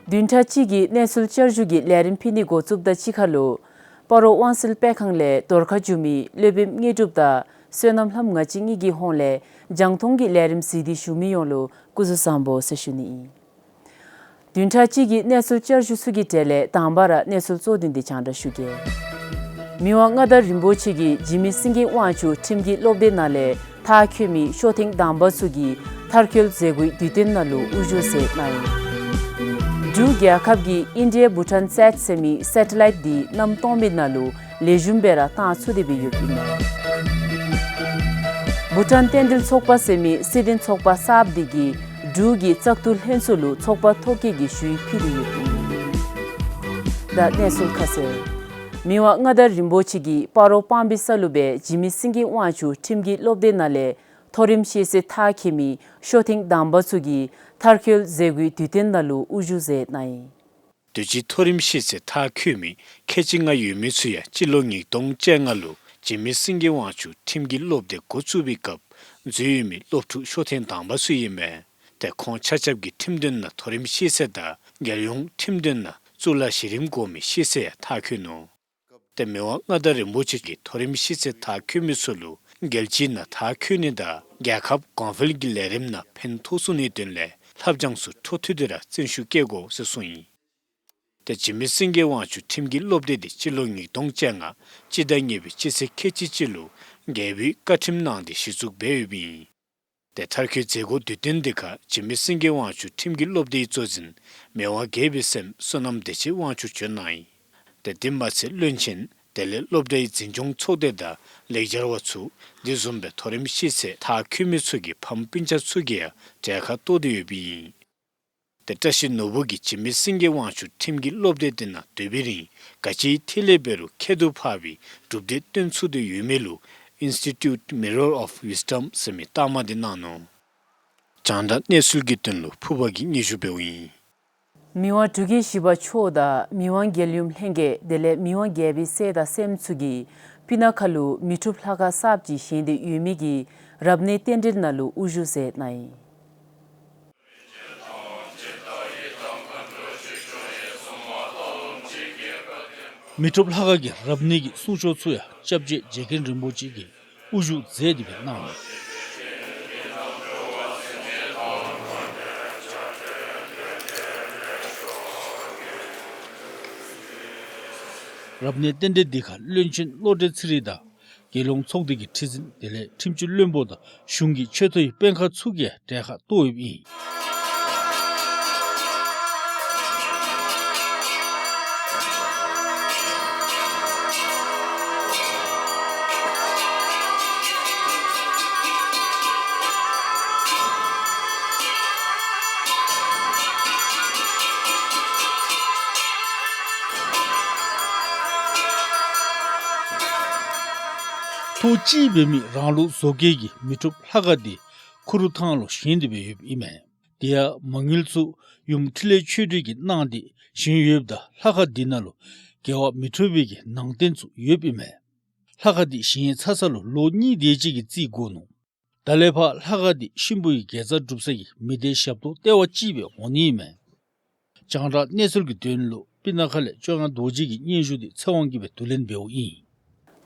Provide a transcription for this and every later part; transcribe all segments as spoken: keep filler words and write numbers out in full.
བདུན་ཕྲག་གཅིག་གི་གནས་ཚུལ་བསྐྱར་ཞུ་གི་ལས་རིམ་ཕུལ་ནི་འགོ་བཙུགས་དང་གཅིག་ཁར་ལུ་སྤ་རོ་དབང་སེལ་སྤེལ་ཁང་ལས་རྫོང་ཁ་འགྱོ་མི་སློབ་དཔོནམ་དངོས་གྲུབ་དང་བསོད་ནམས་ལྷམོ་ང་བཅས་གཉིས་ཀྱི་ཧོངས་ལས་རྒྱང་མཐོང་གི་ལས་རིམ་གཟིགས་ཏེ་བཞུགས་མི་ཡོངས་ལུ་སྐུ་གཟུགས་བཟང་པོ་ཟེར་ཞུ་ནི་ཨིན། བདུན་ཕྲག་གཅིག་གི་གནས་ཚུལ་བསྐྱར་ཞུ་ཚུ་གི་གྲས་ལས་དང་པ་ར་གནས་ཚུལ་གཙོ་དོན་འདི་རྒྱང་བསྒྲགས་ཞུ་གེ། མི་དབང་མངའ་བདག་རིན་པོ་ཆེ་གིས་འཇིགས་མེད་སེང་གེ་དབང་ཕྱུག་ཁྲིམས་ཀྱི་སློབ་སྡེ་ནང་ལས་མཐར་འཁྱོལ་མི་ཤོག་ཐེངས་དང་པ་ཚུ་གི་མཐར་འཁྱོལ་མཛད་སྒོའི་དུས་སྟོན་ནང་ལུ་དབུ་བཞུགས་མཛད་གནང་ཡི། འབྲུག་རྒྱལ་ཁབ་ཀྱིས་ཨིན་ཌི་ཡ་བྷུ་ཊཱན་སེཊ་ཟེར་མི་སེ་ཊི་ལའིཊ་འདི་གནམ་སྟོང་མི་ནང་ལུ་ལེགས་ཤོམ་སྦེ་ར་བཏང་ཚུགས་ཏེ་སྦེ་ཡོདཔ་ཨིན་མས། བྷུ་ཊཱན་རྟེན་འབྲེལ་ཚོགས་པ་ཟེར་མི་སྲིད་དོན་ཚོགས་པ་གསརཔ་འདི་གིས་འབྲུག་གི་བཙག་འཐུ་ལྷན་ཚོགས་ལུ་ཚོགས་པ་ཐོ་བཀོད་ཀྱི་ཞུ་ཡིག་ཕུལ་ཏེ་ཡོདཔ་ཨིན། ད་གནས་ཚུལ་ཁ་གསལ། མི་དབང་མངའ་བདག་རིན་པོ་ཆེ་གིས་སྤ་རོ་སྤང་སྦིས་ས་ལུ་སྦེ་འཇིགས་མེད་སེང་གེ་དབང་ཕྱུག་ཁྲིམས་ཀྱི་སློབ་སྡེ་ནང་ལས་མཐོ་རིམ་ཤེས་ཚད་མཐར་འཁྱོལ་མི་ཤོག་ཐེངས་དང་པ་ཚུ་གི་མཐར་འཁྱོལ་མཛད་སྒོའི་དུས་སྟོན་ནང་ལུ་དབུ་བཞུགས་མཛད་གནང་ཡི། དུས་ཅི་མཐོ་རིམ་ཤེས་ཚད་མཐར་འཁྱོལ་མི་ཁལ་གཅིག་ལྔ་ཡོད་མི་ཚུ་ཡང་སྤྱི་ལོ་ཉིས་སྟོང་བཅོ་ལྔ་ལུ་འཇིགས་མེད་སེང་གེ་དབང་ཕྱུག་ཁྲིམས་ཀྱི་སློབ་སྡེ་འགོ་བཙུགས་པའི་སྐབས་འཛུལ་ཡོད་མི་སློབ་ཕྲུག་ཤོག་ཐེངས་དང་པ་ཚུ་ཨིན་མས། ཏེ་ཁོང་ཆ་ཁྱབ་ཀྱིས་ཁྲིམས་དོན་ནང་མཐོ་རིམ་ཤེས་ཚད་དང་རྒྱལ་ཡོངས་ཁྲིམས་དོན་ནང་གཙུག་ལག་གཞི་རིམ་གོ་མི་ཤེས་ཚད་ཡང་མཐར་འཁྱོལ་ནུག། ཏེ་མི་དབང་མངའ་བདག་རིན་པོ་ཆེ་གིས་མཐོ་རིམ་ཤེས་ཚད་མཐར་འཁྱོལ་མི་ཚུ་ལུ་རྒྱལ་སྤྱིའི་ནང་མཐར་འཁྱོལ་ནི་དང་རྒྱལ་ཁབ་གོང་འཕེལ་གྱི་ལས་རིམ་ནང་ཕན་ཐོགས་ཚུགས་ནིའི་དོན་ལས་ལྷབ་སྦྱང་ཚུ་འཕྲོ་མཐུད་དེ་ར་བརྩོན་ཤུགས་བསྐྱེད་དགོ་ཟེར་གསུངས་ཡི། ཏེ་འཇིགས་མེད་སེང་གེ་དབང་ཕྱུག་ཁྲིམས་ཀྱི་སློབ་སྡེ་འདི་སྤྱི་ལོ་ཉིས་སྟོང་བཅོ་ལྔ་སྤྱི་ཟླ་གཉིས་པའི་སྤྱི་ཚེས་ཁལ་གཅིག་གཅིག་ལུ་རྒྱལ་པོའི་བཀའ་ཁྲིམས་གནང་སྟེ་གཞི་བཙུགས་འབད་ཡོདཔ་ཨིན། ཏེ་མཐར་འཁྱོལ་མཛད་སྒོ་དུས་སྟོན་འདི་ཁར་འཇིགས་མེད་སེང་གེ་དབང་ཕྱུག་ཁྲིམས་ཀྱི་སློབ་སྡེའི་གཙོ་འཛིན་མི་དབང་རྒྱལ་པོའི་སྲསམོ་བསོད་ནམས་བདེ་ཆེན་དབང་ཕྱུག་བྱོན་གནང་ཡི། ཏེ་དེ་མ་ཚད་བློན་ཆེན་དེ་ལས་སློབ་གྲྭའི་འཛིན་སྐྱོང་ཚོགས་སྡེ་དང་ལེགས་སྦྱར་བ་ཚུ་དེ་བཟུམ་སྦེ་མཐོ་རིམ་ཤེས་ཚད་མཐར་འཁྱོལ་མི་ཚུ་གི་ཕམ་སྤུན་ཆ་ཚུ་གིས་ཡང་གྲལ་ཁར་གཏོགས་ཏེ་ཡོདཔ་ཨིན། ཏེ་བཀྲ་ཤིས་ནོར་བུ་གིས་འཇིགས་མེད་སེང་གེ་དབང་ཕྱུག་ཁྲིམས་ཀྱི་སློབ་སྡེ་འདི་ནང་སྡོད་པའི་རིང་ག་ཅི་ཐིག་ལེ་འབད་རུང་ཁྱད་དུ་འཕགས་པའི་གྲུབ་འབྲས་སྟོན་ཚུགས་ཏེ་ཡོད་མི་ལུ་Institute Mirror of Wisdom ཟེར་མི་རྟགས་མ་འདི་གནང་ནུག། རྒྱང་བསྒྲགས་གནས་ཚུལ་གྱི་དོན་ལུ་ཕུརཔ་གིས་སྙན་ཞུ་འབདཝ་ཨིན། མི་དབང་འབྲུག་རྒྱལ་བཞི་པ་མཆོག་དང་མི་དབང་རྒྱལ་ཡུམ་ལྷན་རྒྱས་དེ་ལས་མི་དབང་རྒྱལ་པོའི་སྲས་དང་སྲསམོ་ཚུ་གིས་སྤུ་ན་ཁ་ལུ་མི་འཁྲུགས་ལྷ་ཁང་གསརཔ་ཅིག་བཞེངས་ཏེ་ཡོད་མི་གི་རབ་གནས་རྟེན་འབྲེལ་ནང་ལུ་དབུ་བཞུགས་མཛད་གནང་ཡི། མི་འཁྲུགས་ལྷ་ཁང་གི་རབ་གནས་ཀྱི་གསུང་ཆོག་ཚུ་ཡང་སྐྱབས་རྗེ་རྗེ་མཁན་རིན་པོ་ཆེ་གིས་དབུ་བཞུགས་མཛད་དེ་སྦེ་གནང་ནུག། རབ་གནས་རྟེན་འབྲེལ་འདི་ཁར་བློན་ཆེན་བློ་གྲོས་ཚེ་རིང་དང་རྒྱལ་ཡོངས་ཚོགས་སྡེ་གི་ཁྲི་འཛིན་དེ་ལས་ཁྲིམས་སྤྱི་བློན་པོ་དང་གཞུང་གི་ཆེ་མཐོའི་དཔོན་ཁག་ཚུ་གིས་གྲལ་ཁར་གཏོགས་ཡོདཔ་ཨིན། ཐོག་གཅིག་འབད་མི་རང་ལུགས་བཟོ་བཀོད་ཀྱི་མི་འཁྲུགས་ལྷ་ཁང་འདི་ཁུ་རུ་ཐང་ལུ་བཞེངས་ཏེ་སྦེ་ཡོདཔ་ཨིན་མས། དེ་ཡང་མ་དངུལ་ཚུ་ཡུམ་འཕྲིན་ལས་ཆོས་སྒྲོན་གྱིས་གནང་སྟེ་བཞེངས་ཡོདཔ་ད་ལྷ་ཁང་འདི་ནང་ལུ་རྒྱལ་བ་མི་འཁྲུགས་པའི་གི་ནང་རྟེན་ཚུ་ཡོདཔ་ཨིན་མས། ལྷ་ཁང་འདི་བཞེངས་ཚར་ས་ལུ་ལོ་གཉིས་དེ་ཅིག་གི་རྩིས་འགོར་ནུག། ད་ལས་ཕར་ལྷ་ཁང་འདི་གཤིན་པོའི་དགེ་རྩ་སྒྲུབ་ས་གི་མི་སྡེའི་ཞབས་ཏོག་ལྟེ་བ་ཅིག་སྦེ་འོང་ནི་ཨིན་མས། རྒྱང་བསྒྲགས་གནས་ཚུལ་གྱི་དོན་ལུ་སྤུ་ན་ཁ་ལས་བཅོ་ལྔ་རྡོ་རྗེ་གི་སྙན་ཞུ་འདི་ཚེ་དབང་གིས་སྦེ་བསྡུ་ལེན་འབདཝ་ཨིན།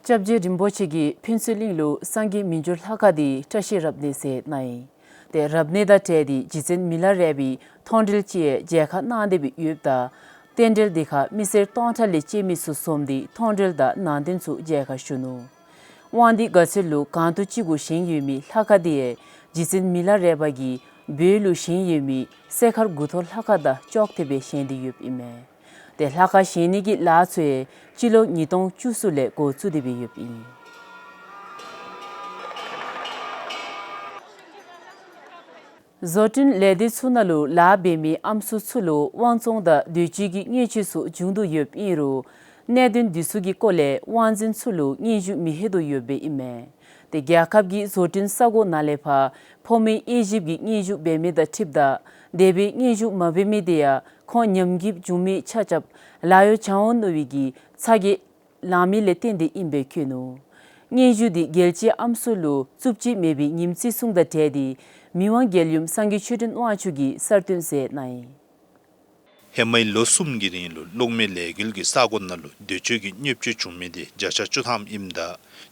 སྐྱབས་རྗེ་རིན་པོ་ཆེ་གིས་ཕུན་ཚོགས་གླིང་ལུ་སངས་རྒྱས་མི་འགྱུར་ལྷ་ཁང་འདི་བཀྲ་ཤིས་རབ་གནས་མཛད་གནང་ཡི། ཏེ་རབ་གནས་དང་འབྲེལ་ཏེ་རྗེ་བཙུན་མི་ལ་རས་པའི་མཐོང་གྲོལ་ཅིག་ཡང་མཇལ་ཁ་གནང་སྟེ་སྦེ་ཡོདཔ་ད་རྟེན་འབྲེལ་འདི་ཁར་མི་སེར་སྟོང་ཕྲག་ལས་བཅད་མི་ཚུ་འཛོམས་ཏེ་མཐོང་གྲོལ་དང་ནང་རྟེན་ཚུ་མཇལ་ཁ་ཞུ་ནུག། དབང་འདུས་དགའ་ཚལ་ལུ་གང་དུ་ཅི་དགོས་བཞེངས་ཡོད་མི་ལྷ་ཁང་འདི་ཡང་རྗེ་བཙུན་མི་ལ་རས་པ་གིས་བོད་ལུ་བཞེངས་ཡོད་མི་སེ་མཁར་དགུ་ཐོག་ལྷ་ཁང་དང་ཅོག་འཐདཔ་སྦེ་བཞེངས་ཏེ་ཡོདཔ་ཨིན་མས། ཏེ་ལྷ་ཁང་བཞེངས་ནི་གི་ལཱ་ཚུ་ཡང་སྤྱི་ལོ་ཉིས་སྟོང་བཅུ་གསུམ་ལས་འགོ་བཙུགས་ཏེ་སྦེ་ཡོདཔ་ཨིན། བཟོ་སྐྲུན་ལས་སྡེ་ཚུ་ནང་ལུ་ལཱ་འབད་མི་ཨམ་སྲུ་ཚུ་ལུ་དབང་བཙོང་དང་འདོད་སྤྱོད་ཀྱི་གནོད་འཚེ་ཚུ་འབྱུང་དོ་ཡོདཔ་ཨིན་རུང་གནད་དོན་འདི་ཚུ་གི་སྐོར་ལས་དབང་འཛིན་ཚུ་ལུ་སྙན་ཞུ་མི་ལྷོད་དོ་ཡོདཔ་ཨིན་མས། ཏེ་རྒྱལ་ཁབ་ཀྱི་བཟོ་སྐྲུན་ས་གོ་ནང་ལས་ཕར་ཕོག་མི་དབྱེ་ཞིབ་ཀྱི་སྙན་ཞུ་འབད་མི་དང་འཁྲིལཝ་ད་དེ་སྦེ་སྙན་ཞུ་མ་འབད་མི་དེ་ཡང་ཁོང་ཉམས་རྒུདཔ་བྱུང་མི་ཆ་ཁྱབ་ལཱ་གཡོག་བྱ་འོང་མནོ་བའི་གི་ཚ་གྱང་ལང་མི་ལས་བརྟེན་ཏེ་ཨིནམ་སྦེ་བཀོད་ནུག། སྙན་ཞུ་འདི་རྒྱལ་སྤྱིའི་ཨམ་སྲུ་ལུ་རྩུབ་སྤྱོད་མེད་པའི་ཉིནམ་བརྩི་སྲུང་དང་འབྲེལ་ཏེ་མི་དབང་རྒྱལ་ཡུམ་སངས་རྒྱས་ཆོས་སྒྲོན་དབང་ཕྱུག་གིས་གསར་བཏོན་མཛད་གནང་ཡི། ཧེ་མའི་ལོ་གསུམ་གྱི་རིང་ལུ་གློག་མེ་ལས་འགུལ་གྱི་ས་གོ་ནང་ལུ་འདོད་སྤྱོད་ཀྱི་བརྙས་བཅོས་བྱུང་མི་དེ་བརྒྱ་ཆ་བཅུ་ཐམ་ཨིནམ་ད་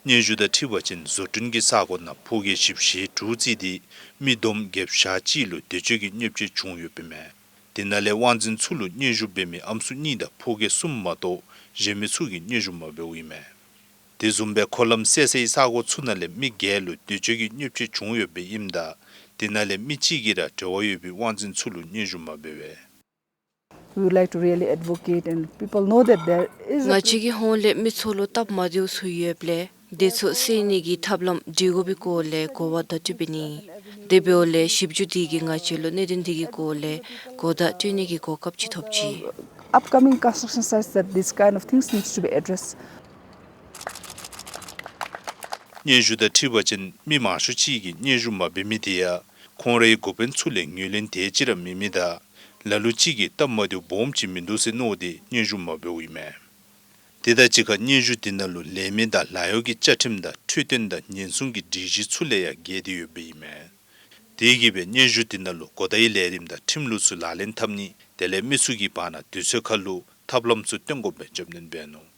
སྙན་ཞུ་དང་འཁྲིལ་བ་ཅིན་བཟོ་སྐྲུན་གྱི་ས་གོ་ནང་ཕོ་སྐྱེས་བཞི་བཅུ་ཞེ་དྲུག་བརྩིས་ཏེ་མི་བསྡོམས་བརྒྱད་བརྒྱ་གཅིག་ལུ་འདོད་སྤྱོད་ཀྱི་བརྙས་བཅོས་བྱུང་ཡོདཔ་ཨིན་མས། དེ་ནང་ལས་དབང་འཛིན་ཚུ་ལུ་སྙན་ཞུ་འབད་མི་ཨམ་སྲུ་གཉིས་དང་ཕོ་སྐྱེས་གསུམ་མ་གཏོགས་གཞན་མི་ཚུ་གིས་སྙན་ཞུ་མ་འབདཝ་ཨིན་མས། དེ་བཟུམ་སྦེ་འཁོར་ལམ་བསལ་སའི་ས་གོ་ཚུ་ནང་ལས་མི་བརྒྱད་ལུ་འདོད་སྤྱོད་ཀྱི་བརྙས་བཅོས་བྱུང་ཡོདཔ་ཨིནམ་ད་དེ་ནང་ལས་མི་གཅིག་གིས་ར་འབྲེལ་བ་ཡོད་པའི་དབང་འཛིན་ཚུ་ལུ་སྙན་ཞུ་མ་འབད་བས། We would like to really advocate and people know that there is a ང་བཅས་ཀྱི་ཧོངས་ལས་མི་ཚུ་ལུ་སྟབས་མ་བདེཝ་ཚུ་ཡོདཔ་ལས་དེ་ཚུ་སེལ་ནི་གི་ཐབས་ལམ་སྒྲིག་དགོ་པའི་སྐོར་ལས་གོ་བ་བརྡ་སྤྲོད་འབད་ནི། དེ་འབདཝ་ལས་ཞིབ་འཇུག་དེ་གིས་ང་བཅས་ལུ་གནད་དོན་དེ་གི་སྐོར་ལས་གོ་བརྡ་སྤྲོད་ནི་གི་གོ་སྐབས་ཅིག་ཐོབ་ཅི། Upcoming construction sites that this kind of things needs to be addressed. སྙན་ཞུ་དང་འཁྲིལ་བ་ཅིན་མི་མང་ཤོས་ཅིག་གིས་སྙན་ཞུ་མ་འབད་མི་དེ་ཡང་ཁོང་རའི་འགོ་དཔོན་ཚུ་ལས་ངོས་ལེན་དེ་ཅིག་ར་མེད་མི་དང་ལ་ལུ་ཅིག་གིས་སྟབས་མ་བདེཝ་སྦོམ་ཅིག་མིན་འདུག་ཟེར་མནོ་སྟེ་སྙན་ཞུ་མ་འབདཝ་ཨིན་མས། དེ་དང་གཅིག་ཁར་སྙན་ཞུ་དེ་ནང་ལུ་ལས་མི་དང་ལཱ་གཡོག་གི་བཅའ་ཁྲིམས་དང་འཕྲོད་བསྟེན་དང་ཉེན་སྲུང་གི་སྒྲིག་གཞི་ཚུ་ལས་ཡང་འགལ་ཏེ་ཡོདཔ་ཨིན་མས། དེ་གིས་སྦེ་སྙན་ཞུ་དེ་ནང་ལུ་གོ་བརྡའི་ལས་རིམ་དང་ཁྲིམས་ལུགས་ཚུ་ལག་ལེན་འཐབ་ནི་དེ་ལས་མི་ཚུ་གི་བར་ན་དུས་ཚོད་ཁར་ལུ་ཐབས་ལམ་ཚུ་སྟོན་དགོ་པའི་རྒྱབ་སྣོན་འབད་ནུག།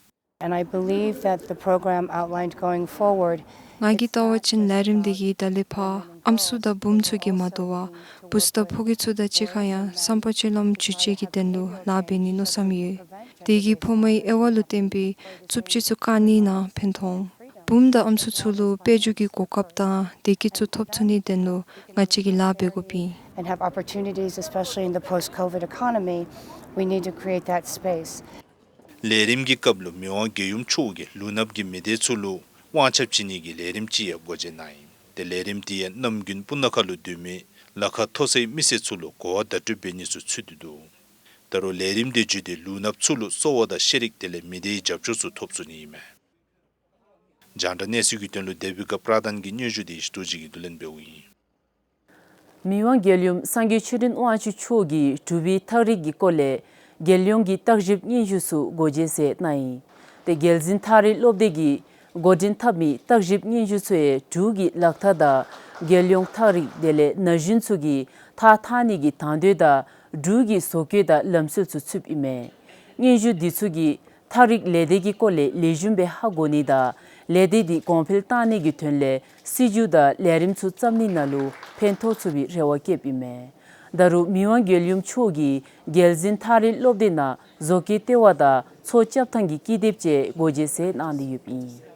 And I believe that the program outlined going forward ང་གིས་བལྟ་བ་ཅིན་ལས་རིམ་འདི་གིས་ད་ལས་ཕར་ཨམ་སྲུ་དང་བུམོ་ཚུ་གིས་མ་དོ་བར་བུཚ་དང་ཕོ་སྐྱེས་ཚུ་དང་གཅིག་ཁར་ཡང་བསམ་པ་སྤྱོད་ལམ་འགྱུར་བཅོས་ཀྱི་དོན་ལུ་ལཱ་འབད་ནི་མནོ་བསམ་ཡོད། དེ་གིས་ཕོ་མོའི་དབྱེ་བ་ལུ་བརྟེན་པའི་རྩུབ་སྤྱོད་ཚུ་བཀག་ནི་ནང་ཕན་ཐོགས། བུམོ་དང་ཨམ་སྲུ་ཚུ་ལུ་དཔལ་འབྱོར་གྱི་གོ་སྐབས་དང་བདེ་སྐྱིད་ཚུ་ཐོབ་ཚུགས་ནིའི་དོན་ལུ་ང་བཅས་ཀྱིས་ལཱ་འབད་དགོཔ་ཨིན། And have opportunities, especially in the post-COVID economy, we need to create that space. ལས་རིམ་གྱི་སྐབས་ལུ་མི་དབང་རྒྱལ་ཡུམ་མཆོག་གིས་ལུས་ནག་གི་མི་སྡེ་ཚུ་ལུ་དབང་ཆ་བྱིན་ནི་གི་ལས་རིམ་ཅིག་ཡང་སྒོ་འབྱེད་གནང་ཡི། ཏེ་ལས་རིམ་དེ་ཡང་གནམ་དགུན་སྤུ་ན་ཁ་ལུ་སྡོད་མི་ལ་ཁ་མཐོ་སའི་མི་སེར་ཚུ་ལུ་གོ་བ་བརྡ་སྤྲོད་འབད་ནི་ཚུ་ཚུད་དེ་འདུག། ད་རུང་ལས་རིམ་དེ་བརྒྱུད་དེ་ལུས་ནག་ཚུ་ལུ་གསོ་བ་དང་ཤེས་རིག་དེ་ལས་མི་སྡེའི་རྒྱབ་སྐྱོར་ཚུ་ཐོབ་ཚུགས་ནི་ཨིན་མས། རྒྱང་བསྒྲགས་གནས་ཚུལ་གྱི་དོན་ལུ་དེ་བི་ཀ་པྲ་དཱན་གྱི་སྙན་ཞུ་དེ་ཡེ་ཤེས་རྡོ་རྗེ་གིས་བསྡུ་ལེན་འབདཝ་ཨིན། མི་དབང་རྒྱལ་ཡུམ་སངས་རྒྱས་ཆོས་སྒྲོན་དབང་ཕྱུག་མཆོག་གིས་འབྲུག་པའི་ཐག་རིང་གི་སྐོར་ལས་རྒྱལ་ཡོངས་ཀྱི་བརྟག་ཞིབ་སྙན་ཞུ་ཚུ་སྒོ་འབྱེད་མཛད་གནང་ཡི། ཏེ་རྒྱལ་འཛིན་ཐག་རིང་སློབ་སྡེ་གིས་འགོ་འདྲེན་འཐབ་མི་བརྟག་ཞིབ་སྙན་ཞུ་ཚུ་ཡང་འབྲུག་གི་ལག་རྟགས་དང་རྒྱལ་ཡོངས་ཐག་རིང་དེ་ལས་ན་གཞོན་ཚུ་གིས་ཐག་འཐག་ནི་གི་དང་འདོད་དང་འབྲུག་གི་བཟོ་བཀོད་དང་ལམ་སྲོལ་ཚུ་ཚུདཔ་ཨིན་མས། སྙན་ཞུ་འདི་ཚུ་གིས་ཐག་རིང་ལས་སྡེ་གི་སྐོར་ལས་ལེགས་ཤོམ་སྦེ་ཧ་གོ་ནི་དང་ལས་སྡེ་འདི་གོང་འཕེལ་གཏང་ནི་གི་དོན་ལས་སྲིད་བྱུས་དང་ལས་རིམ་ཚུ་བརྩམ་ནི་ནང་ལུ་ཕན་ཐོགས་ཚུགས་པའི་རེ་བ་བསྐྱེདཔ་ཨིན་མས། ད་རུང་མི་དབང་རྒྱལ་ཡུམ་མཆོག་གིས་རྒྱལ་འཛིན་ཐག་རིང་སློབ་སྡེ་ནང་བཟོ་བཀོད་ལྟེ་བ་དང་མཚོ་བཅའ་ཐང་གི་ཀི་དེབ་བཅས་སྒོ་འབྱེད་མཛད་གནང་སྟེ་ཡོདཔ་ཨིན།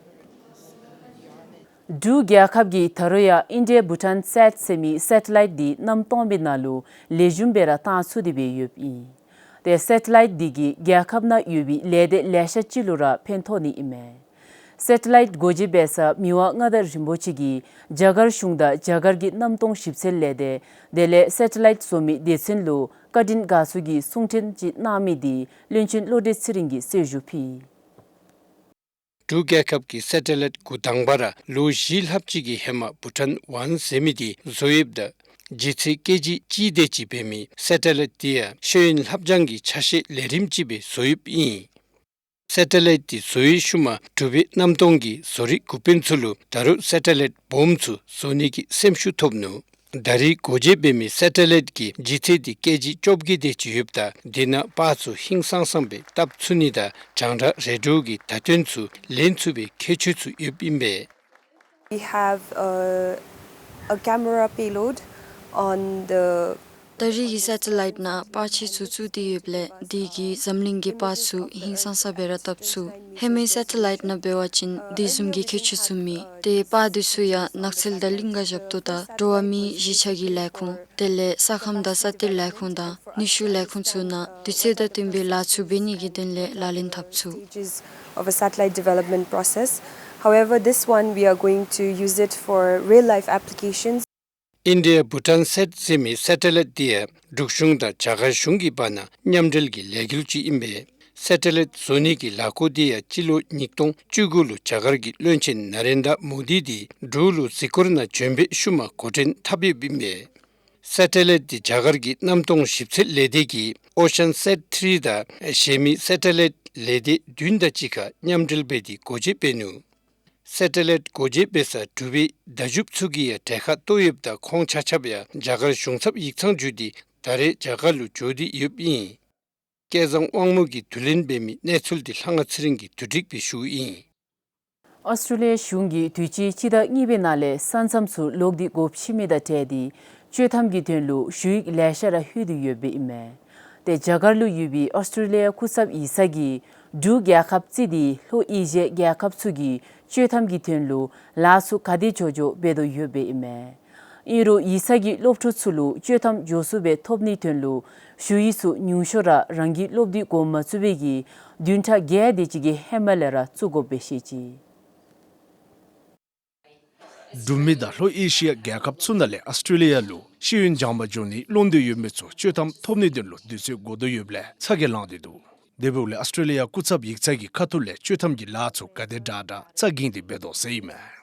འབྲུག་རྒྱལ་ཁབ་ཀྱིས་ད་རུང་ཡང་ཨིན་ཌི་ཡ་བྷུ་ཊཱན་སེཊ་ཟེར་མི་སེ་ཊི་ལའིཊ་འདི་གནམ་སྟོང་པའི་ནང་ལུ་ལེགས་ཤོམ་སྦེ་ར་བཏང་ཚུགས་ཏེ་སྦེ་ཡོདཔ་ཨིན། ཏེ་སེ་ཊི་ལའིཊ་འདི་གིས་རྒྱལ་ཁབ་ནང་ཡོད་པའི་ལས་སྡེ་ལེ་ཤ་ཅིག་ལུ་ར་ཕན་ཐོགས་ནི་ཨིན་མས། སེ་ཊི་ལའིཊ་སྒོ་འབྱེད་འབད་ས་མི་དབང་མངའ་བདག་རིན་པོ་ཆེ་གིས་རྒྱ་གར་གཞུང་དང་རྒྱ་གར་གྱི་གནམ་སྟོང་ཞིབ་འཚོལ་ལས་སྡེ་དེ་ལས་སེ་ཊི་ལའིཊ་བཟོ་མི་སྡེ་ཚན་ལུ་བཀའ་དྲིན་དགའ་ཚོར་གྱི་གསུང་འཕྲིན་ཅིག་གནང་མི་འདི་བློན་ཆེན་བློ་གྲོས་ཚེ་རིང་གིས་གསལ་ཞུ་ཕུལ། འབྲུག་རྒྱལ་ཁབ་ཀྱིས་སེ་ཊི་ལའིཊ་འགོ་དང་པ་ར་ལོ་བཞི་ལྷགཔ་ཅིག་གི་ཧེ་མ་བྷུ་ཊཱན་ཝན་ཟེར་མི་འདི་བཟོ་ཡོདཔ་ད་ལྗིད་ཚད་ཀེ་ཇི་གཅིག་དེ་ཅིག་འབད་མི་སེ་ཊི་ལའིཊ་འདི་ཡང་ཤེས་ཡོན་ལྷབ་སྦྱང་གི་ཆ་ཤས་ལས་རིམ་ཅིག་སྦེ་བཟོ་ཡོདཔ་ཨིན། སེ་ཊི་ལའིཊ་འདི་བཟོ་བའི་ཤུལ་མ་འབྲུག་པའི་གནམ་སྟོང་གི་བཟོ་རིག་འགོ་དཔོན་ཚུ་ལུ་ད་རུང་སེ་ཊི་ལའིཊ་སྦོམ་ཚུ་བཟོ་ནི་གི་སེམས་ཤུགས་ཐོབ་ནུག། ད་རེས་སྒོ་འབྱེད་འབད་མི་སེ་ཊི་ལའིཊ་གི་ལྗིད་ཚད་འདི་ཀེ་ཇི་བཅོ་བརྒྱད་དེ་ཅིག་ཡོདཔ་ད་དེ་ནང་པར་ཚུ་ཧིང་སངས་སངས་སྦེ་བཏབ་ཚུགས་ནི་དང་རྒྱང་བསྒྲགས་རེ་ཌི་ཡོ་གི་བརྡ་དོན་ཚུ་ལེན་ཚུགས་པའི་ཁྱད་ཆོས་ཚུ་ཡོདཔ་ཨིན་པས། We have a, a camera payload on the ད་རེས་ཀྱི་སེ་ཊི་ལའིཊ་ནང་པར་ཆས་ཚུ་བཙུགས་ཏེ་ཡོདཔ་ལས་དེ་གིས་འཛམ་གླིང་གི་པར་ཚུ་ཧིང་སངས་ས་སྦེ་ར་བཏབ་ཚུགས། ཧེ་མའི་སེ་ཊི་ལའིཊ་ནང་འབད་བ་ཅིན་དེ་བཟུམ་གྱི་ཁྱད་ཆོས་ཚུ་མེད། ཏེ་པར་དེ་ཚུ་ཡང་ནགས་ཚལ་དང་གླིང་ག་བཞག་དོ་ད་འགྲོ་བ་མིའི་གཞིས་ཆགས་ཀྱི་ལས་ཁུངས་དེ་ལས་ས་ཁམས་དང་ས་གཏེར་ལས་ཁུངས་དང་ནུས་ཤུགས་ལས་ཁུངས་ཚུ་ནང་དུས་ཚོད་དང་བསྟུན་པའི་ལཱ་ཚུ་འབད་ནི་གི་དོན་ལས་ལག་ལེན་འཐབ་ཚུགས། Stages of a satellite development process. However, this one we are going to use it for real life applications. ཨིན་ཌི་ཡ་བྷུ་ཊཱན་སེཊ་ཟེར་མི་སེ་ཊི་ལའིཊ་འདི་ཡང་འབྲུག་གཞུང་དང་རྒྱ་གར་གཞུང་གི་བར་ན་མཉམ་འབྲེལ་གྱི་ལས་འགུལ་ཅིག་ཨིན་པས། སེ་ཊི་ལའིཊ་བཟོ་ནི་གི་ལས་འགུལ་འདི་ཡང་སྤྱི་ལོ་ཉིས་སྟོང་བཅུ་དགུ་ལུ་རྒྱ་གར་གྱི་བློན་ཆེན་ན་རེན་དྲ་མོ་དི་འདི་འབྲུག་ལུ་གཟིགས་སྐོར་ནང་བྱོན་པའི་ཤུལ་མ་འགོ་འདྲེན་འཐབ་ཡོདཔ་ཨིན་པས། སེ་ཊི་ལའིཊ་འདི་རྒྱ་གར་གྱི་གནམ་སྟོང་ཞིབ་འཚོལ་ལས་སྡེ་གིས་ཨོ་ཤཱན་སེཊ་ཐི་རི་དང་གཞན་མི་སེ་ཊི་ལའིཊ་ལས་སྡེ་བདུན་དང་གཅིག་ཁར་མཉམ་འབྲེལ་འབད་དེ་སྒོ་འབྱེད་འབད་ནུག། སེ་ཊི་ལའིཊ་སྒོ་འབྱེད་འབད་ས་འབྲུག་པའི་མདའ་རྒྱུགཔ་ཚུ་གིས་ཡང་གྲལ་ཁར་གཏོགས་ཡོདཔ་ད་ཁོང་ཆ་ཁྱབ་ཡང་རྒྱ་གར་གཞུང་ཚབ་ཡིག་ཚང་བརྒྱུད་དེ་ད་རེས་རྒྱ་གར་ལུ་འགྱོ་སྟེ་ཡོདཔ་ཨིན། སྐལ་བཟང་དབང་མོ་གིས་དུས་ལེན་འབད་མི་གནས་ཚུལ་འདི་ལྷ་དབང་ཚེ་རིང་གིས་བསྡུ་སྒྲིག་འབད་ཞུཝ་ཨིན། ཨོསི་ཊྲེ་ལི་ཡ་གཞུང་གིས་དུས་ཅི་སྤྱི་ཟླ་གཉིས་པའི་ནང་ལས་ས་མཚམས་ཚུ་ལོག་སྟེ་སྒོ་ཕྱེ་མི་དང་འབྲེལ་ཏེ་ཆོག་ཐམ་གྱི་དོན་ལུ་ཞུ་ཡིག་ལེ་ཤ་ར་ལྷོད་དེ་ཡོདཔ་ཨིན་མས། ཏེ་རྒྱ་གར་ལུ་ཡོད་པའི་ཨོསི་ཊྲེ་ལི་ཡ་སྐུ་ཚབ་ཡིག་ཚང་གིས་འབྲུག་རྒྱལ་ཁབ་བརྩིས་ཏེ་ལྷོ་ཨེ་ཤི་ཡ་རྒྱལ་ཁབ་ཚུ་གིས་ཆོག་ཐམ་གྱི་དོན་ལུ་ལཱ་ཚུ་ག་དེ་མགྱོགས་མགྱོགས་འབད་དོ་ཡོདཔ་ཨིན་མས། ཨིན་རུང་ཡིག་ཚང་གིས་སློབ་ཕྲུག་ཚུ་ལུ་ཆོག་ཐམ་མགྱོགས་སུ་སྦེ་ཐོབ་ནིའི་དོན་ལུ་ཞུ་ཡིག་ཚུ་ཉུང་ཤོས་ར་རང་གི་སློབ་དུས་འགོ་མ་བཙུགས་པའི་གི་བདུན་ཕྲག་བརྒྱད་དེ་ཅིག་གི་ཧེ་མ་ལས་ར་བཙུགས་དགོཔ་སྦེ་བཤད་ཅི། འབྲུག་མི་དང་ལྷོ་ཨེ་ཤི་ཡ་རྒྱལ་ཁབ་ཚུ་ནང་ལས་ཨོསི་ཊྲེ་ལི་ཡ་ལུ་ཤེས་ཡོན་སྦྱང་པར་འགྱོ་ནི་བློ་འདོད་ཡོད་མི་ཚུ་ཆོག་ཐམ་ཐོབ་ནིའི་དོན་ལུ་དུས་ཚོད་འགོར་དོ་ཡོདཔ་ལས་ཚ་གྱང་ལང་སྟེ་འདུག། དེ་འབདཝ་ལས་ཨོསི་ཊྲེ་ལི་ཡ་སྐུ་ཚབ་ཡིག་ཚང་གི་ཁ་ཐུག་ལས་ཆོག་ཐམ་གྱི་ལཱ་ཚུ་ག་དེ་དྲག་དྲག་རྩ་འགེངས་ཏེ་འབད་དོ་ཟེར་ཨིན་མས།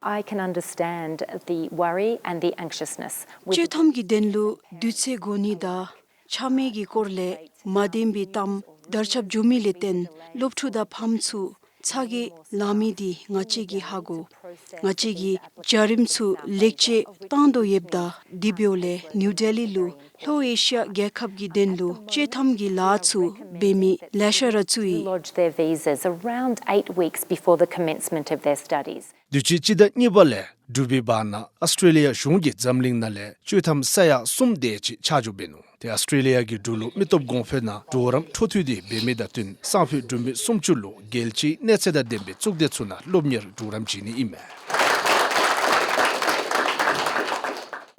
I can understand the worry and the anxiousness with ཆོག་ཐམ་གྱི་དོན་ལུ་དུས་ཚོད་འགོར་ནི་དང་ཆ་མེད་ཀྱི་སྐོར་ལས་མ་བདེན་པའི་གཏམ་དར་ཁྱབ་འགྱོ་མི་ལས་བརྟེན་སློབ་ཕྲུག་དང་ཕམ་ཚུ་ཚ་གྱང་ལང་མི་འདི་ང་བཅས་ཀྱིས་ཧ་གོ། ང་བཅས་ཀྱིས་བྱ་རིམ་ཚུ་ལེགས་བཅོས་བཏང་དོ་ཡོདཔ་ད་དེ་འབདཝ་ལས་ནིའུ་ཌེ་ལི་ལུ་ལྷོ་ཨེ་ཤི་ཡ་རྒྱལ་ཁབ་ཀྱི་དོན་ལུ་ཆོག་ཐམ་གྱི་ལཱ་ཚུ་འབད་མི་ལེ་ཤ་ར་བཙུགས་ཡི། Lodge their visas around eight weeks before the commencement of their studies. དུས་ཅི་སྤྱི་ཟླ་གཉིས་པ་ལས་འབྲུག་པའི་བར་ན་ཨོསི་ཊྲེ་ལི་ཡ་གཞུང་གིས་འཛམ་གླིང་ནང་ལས་ཆོག་ཐམ་ས་ཡ་གསུམ་དེ་ཅིག་ཆ་འཇོག་འབད་ནུག། ཏེ་ཨོསི་ཊྲེ་ལི་ཡ་གིས་འབྲུག་ལུ་མི་སྟོབས་གོང་འཕེལ་ནང་གྲོགས་རམ་འཕྲོ་མཐུད་དེ་འབད་མི་དང་བསྟུན་སང་ཕོད་འབྲུག་མི་སུམ་ཅུ་ལུ་རྒྱལ་སྤྱིའི་གནས་ཚད་དང་ལྡན་པའི་གཙུག་སྡེ་ཚུ་ནང་སློབ་གཉེར་གྲོགས་རམ་བྱིན་ནི་ཨིན་མས།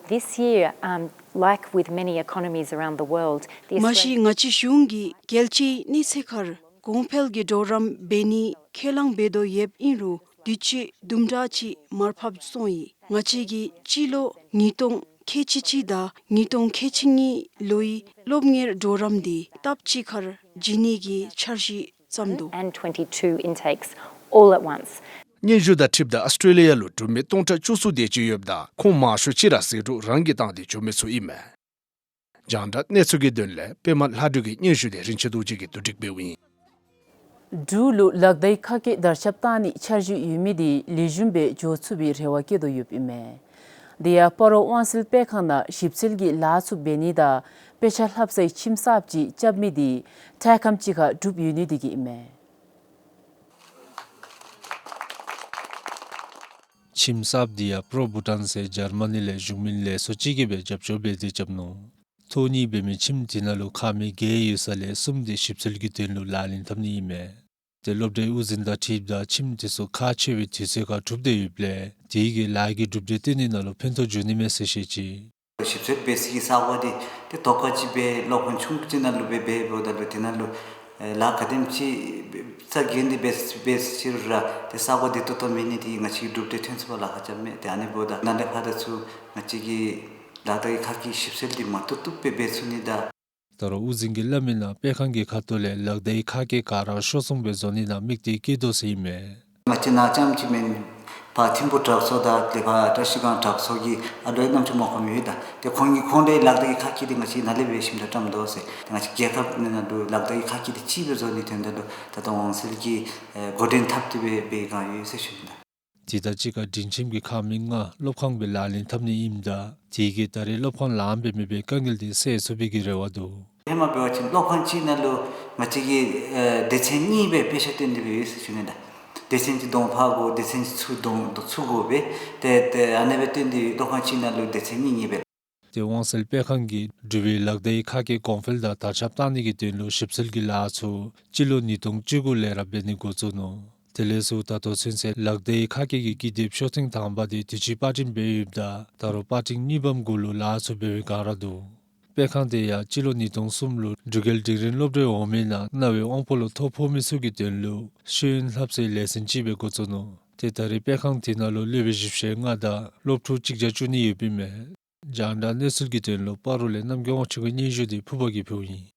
This year, um, like with many economies around the world, the མ་གཞི་Australian ང་བཅས་གཞུང་གིས་རྒྱལ་སྤྱིའི་གནས་ཚད་ཁར་གོང་འཕེལ་གྱི་གྲོགས་རམ་འབད་ནི་ཁས་བླངས་འབད་དོ་ཡོདཔ་ཨིན་རུང་དུས་ཅི་དུམ་གྲ་ཅིག་མར་ཕབ་སོང་ཡི། ང་བཅས་ཀྱིས་སྤྱི་ལོ་ཉིས་སྟོང་ཁལ་གཅིག་གཅིག་དང་ཉིས་སྟོང་ཁལ་གཅིག་གཉིས་ལོའི་སློབ་གཉེར་གྲོགས་རམ་འདི་སྟབས་གཅིག་ཁར་བྱིན་ནི་གི་འཆར་གཞི་བརྩམས་འདུག། And twenty-two intakes all at once. སྙན་ཞུ་དང་འཁྲིལཝ་ད་ཨོསི་ཊྲེ་ལི་ཡ་ལུ་འབྲུག་མི་སྟོང་ཕྲག་བཅུ་གསུམ་དེ་ཅིག་ཡོདཔ་ད་ཁོང་མང་ཤོས་ཅིག་ར་ཟད་འགྲོ་རང་གིས་བཏང་སྟེ་འགྱོ་མི་ཚུ་ཨིན་མས། རྒྱང་བསྒྲགས་གནས་ཚུལ་གྱི་དོན་ལས་པདྨ་ལྷ་སྒྲོན་གྱི་སྙན་ཞུ་དེ་རིན་ཆེན་རྡོ་རྗེ་གིས་བསྡུ་སྒྲིག་འབདཝ་ཨིན། འབྲུག་ལུ་ལག་བརྡའི་ཁ་སྐད་དར་ཁྱབ་བཏང་ནིའི་འཆར་གཞི་ཡོད་མི་དེ་ལེགས་ཤོམ་སྦེ་འགྱོ་ཚུགས་པའི་རེ་བ་བསྐྱེད་དོ་ཡོདཔ་ཨིན་མས། དེ་ཡང་སྤ་རོ་དབང་གསལ་སྤེལ་ཁང་ནང་ཞིབ་འཚོལ་གྱི་ལཱ་ཚུ་འབད་ནི་དང་དཔེ་ཆ་ལྷབ་སའི་ཁྱིམ་གསརཔ་ཅིག་རྐྱབ་མི་དེ་འཕྲལ་ཁམས་ཅིག་ཁར་གྲུབ་ཡོད་ནི་དེ་གིས་ཨིན་མས། ཁྱིམ་གསརཔ་དེ་ཡང་པྲོ་བྷུ་ཊཱན་ཟེར་འཇར་མ་ནི་ལས་གཞུང་མིན་ལས་ཚོགས་ཅིག་གིས་སྦེ་རྒྱབ་སྐྱོར་འབད་དེ་རྐྱབ་ནུག། ཐོག་གཉིས་འབད་མི་ཁྱིམ་དེ་ནང་ལུ་ཁང་མིག་བརྒྱད་ཡོད་ས་ལས་གསུམ་དེ་ཞིབ་འཚོལ་གྱི་དོན་ལུ་ལག་ལེན་འཐབ་ནི་ཨིན་མས། ཏེ་སློབ་གྲྭའི་དབུ་འཛིན་དང་འཁྲིལཝ་ད་ཁྱིམ་དེ་ཚུ་ཁག་ཆེ་བའི་དུས་ཚོད་ཁར་གྲུབ་སྟེ་ཡོདཔ་ལས་དེ་གིས་ལཱ་གི་གྲུབ་འབྲས་སྟོན་ནི་ནང་ལུ་ཕན་ཐོགས་འབྱུང་ནི་མས་ཟེར་བཤད་ཅི། ཞིབ་འཚོལ་འབད་སའི་ས་གོ་འདི་ཏེ་ཐོག་ཁ་ཅིག་སྦེ་སློབ་ཁང་ཆུང་ཀུ་ཅིག་ནང་ལུ་སྦེ་འབད་འབདཝ་ད་ལུ་དེ་ནང་ལུ་ཨེ་ལཱ་ག་དེམ་ཅིག་རྩ་འགེངས་ཏེ་འབད་འབད་ཅི་རུང་ར་ཏེ་ས་གོ་བདེ་ཏོག་ཏོ་མེད་ནི་དེ་གིས་ང་བཅས་ཀྱིས་གྲུབ་འབྲས་ཐོན་ཚུགས་པར་ལཱ་ཁག་རྐྱབ་མས། ཏེ་ཨ་ནི་འབདཝ་ད་ནཱ་ལས་ཕར་དང་ཚུར་ང་བཅས་ཀྱིས་ལག་བརྡའི་ཁ་སྐད་ཞིབ་འཚོལ་འདི་མ་བཏུབ་བཏུབ་སྦེ་འབད་ཚུགས་ནི་དང་། ད་རུང་དབུ་འཛིན་གྱིས་སླབ་མིའི་ནང་སྤེལ་ཁང་གི་ཁ་ཐུག་ལས་ལག་བརྡའི་ཁ་སྐད་ག་ར་ཤོག་ཚོང་སྦེ་བཟོ་ནི་ནང་དམིགས་གཏད་བསྐྱེད་དོ་ཟེར་ཨིན་མས། ང་བཅས་ནཱ་རྐྱངམ་ཅིག་མེན། ཕར་ཐིམ་ཕུ་དྲག་ཚོགས་དང་ཏེ་ཕར་བཀྲ་ཤིས་སྒང་དྲག་ཚོགས་ཀྱི་ཨ་ལོ་ཡང་རྣམ་ཅོ་མ་གོ་མི་ཡོད་ད། ཏེ་ཁོང་གིས་ཁོང་རའི་ལག་བརྡའི་ཁ་སྐད་འདི་ང་བཅས་ནཱ་ལས་སྦེ་ཞིབ་འཚོལ་བཏངམ་དོ་ཟེར། ཏེ་ང་བཅས་རྒྱལ་ཁབ་ནང་ལུ་ལག་བརྡའི་ཁ་སྐད་འདི་གཅིག་སྦེ་བཟོ་ནིའི་དོན་དག་ལུ་ད་ལྟོ་དབང་གསལ་གྱིས་ཨེ་འགོ་འདྲེན་འཐབ་སྟེ་སྦེ་འབད་བའི་བསྒང་ཡོད་ཟེར་ཞུ་ནི་ད། དེ་དང་གཅིག་ཁར་སྒྲིང་ཁྱིམ་གྱི་ཁང་མིག་ལྔ་སློབ་ཁང་སྦེ་ལག་ལེན་འཐབ་ནི་ཨིནམ་ད་དེ་གིས་ད་རེས་སློབ་ཁང་ལངམ་སྦེ་མེད་པའི་དཀའ་ངལ་དེ་སེལ་ཚུགས་པའི་གི་རེ་བ་འདུག། ཧེ་མ་འབད་བ་ཅིན་སློབ་ཁང་གཅིག་ནང་ལུ་ང་བཅས་ཀྱིས་ཨེ་སྡེ་ཚན་གཉིས་སྦེ་དཔེ་ཆ་སྟོན་ཏེ་སྦེ་ཡོད་ཟེར་ཞུ་ནི་ད། སྡེ་ཚན་གཅིག་གདོང་ཕར་དགོ་སྡེ་ཚན་གཅིག་ཚུར་གདོང་ཚུར་དགོ་སྦེ་ཏེ་ཏེ་ཨ་ནེ་སྦེ་སྟོན་ཏེ་ཡོད། སློབ་ཁང་གཅིག་ནང་ལུ་སྡེ་ཚན་གཉིས་གཉིས་སྦེ། ཏེ་དབང་གསལ་སྤེལ་ཁང་གིས་འབྲུག་པའི་ལག་བརྡའི་ཁ་སྐད་གོང་འཕེལ་དང་དར་ཁྱབ་བཏང་ནི་གི་དོན་ལུ་ཞིབ་འཚོལ་གྱི་ལཱ་ཚུ་སྤྱི་ལོ་ཉིས་སྟོང་བཅུ་དགུ་ལས་ར་འབད་ནི་འགོ་བཙུགས་ནུག། དེ་ལས་ཚུར་ད་ལྟོ་ཚུན་ཚོད་ལག་བརྡའི་ཁ་སྐད་ཀྱི་ཀི་དེབ་ཤོག་ཐེངས་དང་པ་དེ་དུས་ཅི་པར་སྐྲུན་འབད་ཡོདཔ་ད་ད་རུང་པར་སྐྲུན་གཉིས་པམ་གུ་ལུ་ལཱ་ཚུ་འབད་བའི་བསྒང་ར་འདུག། སྤེལ་ཁང་དེ་ཡང་སྤྱི་ལོ་ཉིས་སྟོང་གསུམ་ལུ་འབྲུག་རྒྱལ་འབྲིང་རིམ་སློབ་གྲྭའི་འོག་མའི་ནང་རྣ་བའི་དབང་པོ་ལུ་ཐོ་ཕོག་མི་ཚུ་གི་དོན་ལུ་ཤེས་ཡོན་ལྷབ་སའི་ལས་ཚན་ཅིག་སྦེ་འགོ་བཙུགས་ནུག། ཏེ་ད་རེས་སྤེལ་ཁང་དེ་ནང་ལུ་སློབ་དཔོན་བཞི་བཅུ་ཞེ་ལྔ་དང་སློབ་ཕྲུག་གཅིག་བརྒྱ་བཅུ་གཉིས་ཡོདཔ་ཨིན་མས། རྒྱང་བསྒྲགས་གནས་ཚུལ་གྱི་དོན་ལུ་སྤ་རོ་ལས་རྣམ་རྒྱལ་དབང་ཕྱུག་གི་སྙན་ཞུ་དེ་ཕུརཔ་གིས་ཕུལཝ་ཨིན།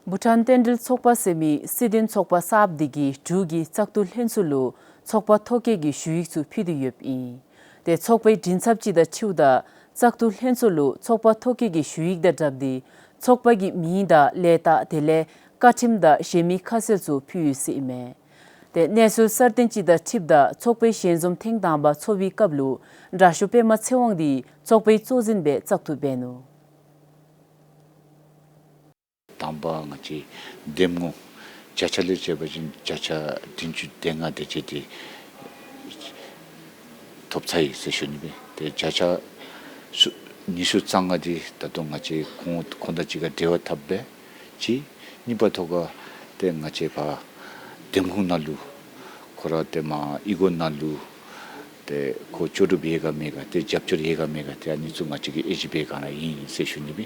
བྷུ་ཊཱན་རྟེན་འབྲེལ་ཚོགས་པ་ཟེར་མི་སྲིད་དོན་ཚོགས་པ་གསརཔ་དེ་གིས་འབྲུག་གི་བཙག་འཐུ་ལྷན་ཚོགས་ལུ་ཚོགས་པ་ཐོ་བཀོད་ཀྱི་ཞུ་ཡིག་ཚུ་ཕུལ་ཏེ་ཡོདཔ་ཨིན། ཏེ་ཚོགས་པའི་མགྲིན་ཚབ་ཅིག་དང་འཁྲིལཝ་ད་བཙག་འཐུ་ལྷན་ཚོགས་ལུ་ཚོགས་པ་ཐོ་བཀོད་ཀྱི་ཞུ་ཡིག་དང་སྦྲགས་ཏེ་ཚོགས་པ་གི་མིང་དང་ལས་རྟགས་དེ་ལས་བཀའ་ཁྲིམས་དང་གཞན་མི་ཁ་གསལ་ཚུ་ཕུལ་ཡོད་ཟེར་ཨིན་མས། ཏེ་གནས་ཚུལ་གསར་བཏོན་ཅིག་དང་འཁྲིལཝ་ད་ཚོགས་པའི་ཞལ་འཛོམས་ཐེངས་དང་པ་ཚོགས་པའི་སྐབས་ལུ་དྲག་ཤོས་པདྨ་ཚེ་དབང་དེ་ཚོགས་པའི་གཙོ་འཛིན་སྦེ་བཙག་འཐུ་འབད་ནུག། དང་ པ་ང་བཅས་འདེམས་ངོ་བརྒྱ་ཆ་ལས་བྱས་པ་ཅིན་བརྒྱ་ཆ་བདུན་ཅུ་དོན་ལྔ་དེ་ཅིག་དེ་ཐོབ་ཚར་ཡི་ཟེར་ཞུ་ནི་སྦེ། ཏེ་བརྒྱ་ཆ་སུ་ཉི་ཤུ་རྩ་ལྔ་དེ་ད་ལྟོ་ང་བཅས་ཁོང་ཁོང་དང་གཅིག་ཁར་འབྲེལ་བ་འཐབ་སྦེ་གཅིག། གཉིས་པ་ཐོག་ཁར་ཏེ་ང་བཅས་ཕར་འདེམས་ཁོངས་ནང་ལུ་ཁོ་ར་ཏེ་མར་ཨི་གོ་ནང་ལུ་ཏེ་ཁོ་ལྕོགས་གྲུབ་ཡོད་ག་མེད་ག་ཏེ་རྒྱབ་སྐྱོར་ཡོད་ག་མེད་ག་ཏེ་ཨ་ནི་ཚུ་ང་བཅས་ཀྱིས་ཨེ་ཞིབ་འབད་ག་ར་ཨིན་ཟེར་ཞུ་ནི་སྦེ།